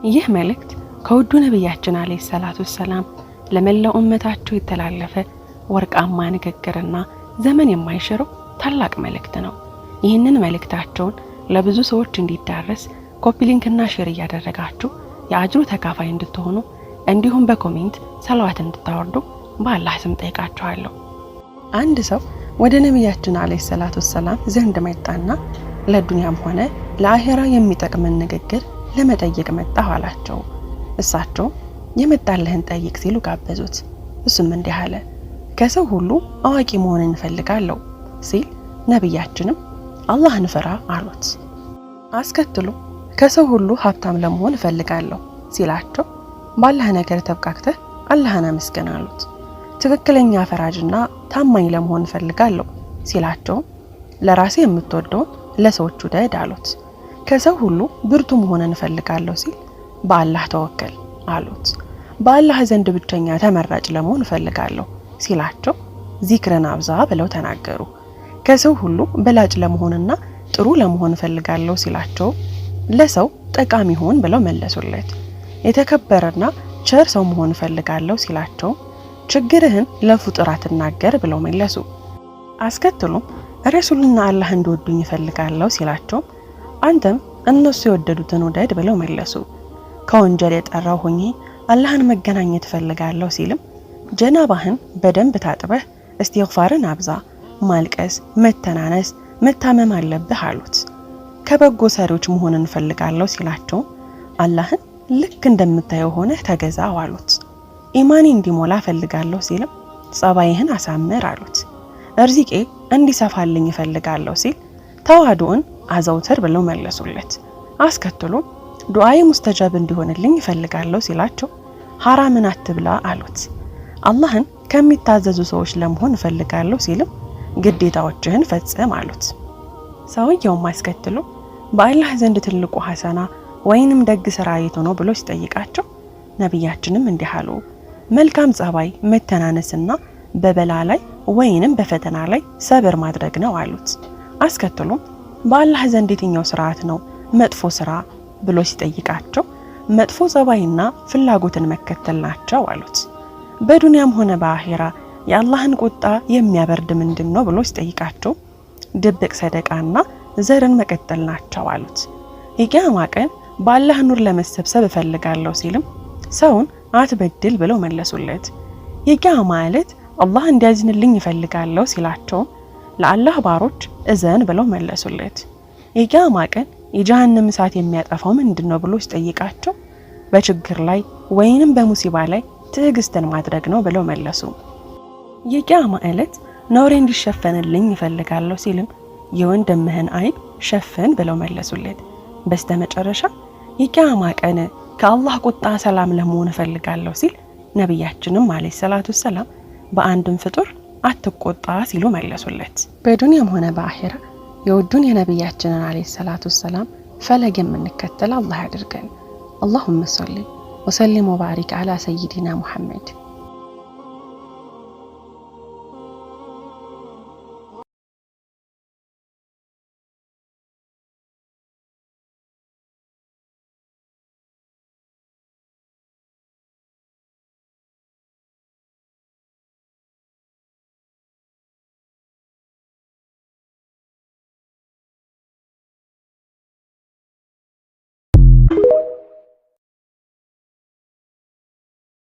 ይህ መልእክት ከውዱ ነቢያችን ዓለይሂ ሰላቱ ወሰላም ለመላው ኡመታቸው የተላለፈ ወርቃማ ንግግርና ዘመን የማይሽረው ታላቅ መልእክት ነው። ይህንን መልእክታቸውን ለብዙ ሰዎች እንዲዳረስ copy link ና share እያደረጋችሁ የአጅሩ ተካፋይ እንድትሆኑ እንዲሁም በ comment ሰለዋት እንድታወርዱ በአላህ ስም ጠይቃችኋለሁ። አንድ ሰው ወደ ነቢያችን ዓለይሂ ሰላቱ ወሰላም ዘንድ መጣና ለዱንያም ሆነ ለአሄራ የሚጠቅምን ንግግር ለመጠየቅ መጣሁ አላቸው። እሳቸው የመጣልህን ጠይቅ ሲሉ ጋበዙት። እሱም እንዲህ አለ፣ ከሰው ሁሉ አዋቂ መሆን እንፈልጋለሁ ሲል ነቢያችንም አላህን ፍራ አሉት። አስከትሎ ከሰው ሁሉ ሀብታም ለመሆን እፈልጋለሁ ሲላቸው ባላህ ነገር ተብቃክተህ አላህን አመስግን አሉት። ትክክለኛ ፈራጅና ታማኝ ለመሆን እፈልጋለሁ ሲላቸው ለራሴ የምትወደውን ለሰዎች ውደድ አሉት። ከሰው ሁሉ ብርቱ መሆን እፈልጋለሁ ሲል በአላህ ተወከል አሉት። በአላህ ዘንድ ብቸኛ ተመራጭ ለመሆን እፈልጋለሁ ሲላቸው ዚክርን አብዛ ብለው ተናገሩ። ከሰው ሁሉ በላጭ ለመሆንና ጥሩ ለመሆን እፈልጋለሁ ሲላቸው ለሰው ጠቃሚ ሆን ብለው መለሱለት። የተከበረና ቸር ሰው መሆን እፈልጋለሁ ሲላቸው ችግርህን ለፍጡር አትናገር ብለው መለሱ። አስከትሎም ረሱልና አላህ እንዲወዱኝ እፈልጋለሁ ሲላቸው አንተም እነሱ የወደዱትን ውደድ ብለው መለሱ። ከወንጀል የጠራው ሆኜ አላህን መገናኘት እፈልጋለሁ ሲልም ጀናባህን በደንብ ታጥበህ እስቲግፋርን አብዛ፣ ማልቀስ፣ መተናነስ፣ መታመም አለብህ አሉት። ከበጎ ሰሪዎች መሆን እንፈልጋለሁ ሲላቸው አላህን ልክ እንደምታየው ሆነህ ተገዛው አሉት። ኢማኔ እንዲሞላ እፈልጋለሁ ሲልም ጸባይህን አሳምር አሉት። እርዚቄ እንዲሰፋልኝ እፈልጋለሁ ሲል ተዋዱእን አዘውትር ብለው መለሱለት። አስከትሎ ዱዓዬ ሙስተጃብ እንዲሆንልኝ እፈልጋለሁ ሲላቸው ሐራምን አትብላ አሉት። አላህን ከሚታዘዙ ሰዎች ለመሆን እፈልጋለሁ ሲልም ግዴታዎችህን ፈጽም አሉት። ሰውየውም አስከትሎ በአላህ ዘንድ ትልቁ ሐሰና ወይንም ደግ ስራ የቱ ነው ብሎ ሲጠይቃቸው ነቢያችንም እንዲህ አሉ፣ መልካም ጸባይ፣ መተናነስና በበላ ላይ ወይንም በፈተና ላይ ሰብር ማድረግ ነው አሉት። አስከትሎም በአላህ ዘንድ የትኛው ስርዓት ነው መጥፎ ስራ ብሎ ሲጠይቃቸው መጥፎ ጸባይና ፍላጎትን መከተል ናቸው አሉት። በዱንያም ሆነ በአኼራ የአላህን ቁጣ የሚያበርድ ምንድን ነው ብሎ ሲጠይቃቸው ድብቅ ሰደቃና ዘርን መቀጠል ናቸው አሉት። የቂያማ ቀን በአላህ ኑር ለመሰብሰብ እፈልጋለሁ ሲልም ሰውን አትበድል ብለው መለሱለት። የቂያማ ዕለት አላህ እንዲያዝንልኝ እፈልጋለሁ ሲላቸው ለአላህ ባሮች እዘን ብለው መለሱለት። የቂያማ ቀን የጀሃነም እሳት የሚያጠፋው ምንድን ነው ብሎ ሲጠይቃቸው በችግር ላይ ወይንም በሙሲባ ላይ ትዕግስትን ማድረግ ነው ብለው መለሱ። የቂያማ ዕለት ነውሬ እንዲሸፈንልኝ እፈልጋለሁ ሲልም የወንድምህን አይብ ሸፍን ብለው መለሱለት። በስተመጨረሻ የቂያማ ቀን ከአላህ ቁጣ ሰላም ለመሆን እፈልጋለሁ ሲል ነቢያችንም ዓለይሂ ሰላቱ ወሰላም በአንድም ፍጡር አትቆጣ ሲሉ መለሱለት። በዱንያም ሆነ በአኼራ የውዱን የነቢያችንን ዓለይሂ ሰላቱ ወሰላም ፈለግ የምንከተል አላህ ያድርገን። አላሁመ ሰሊ ወሰሊም ወባሪክ ዓላ ሰይዲና ሙሐመድ።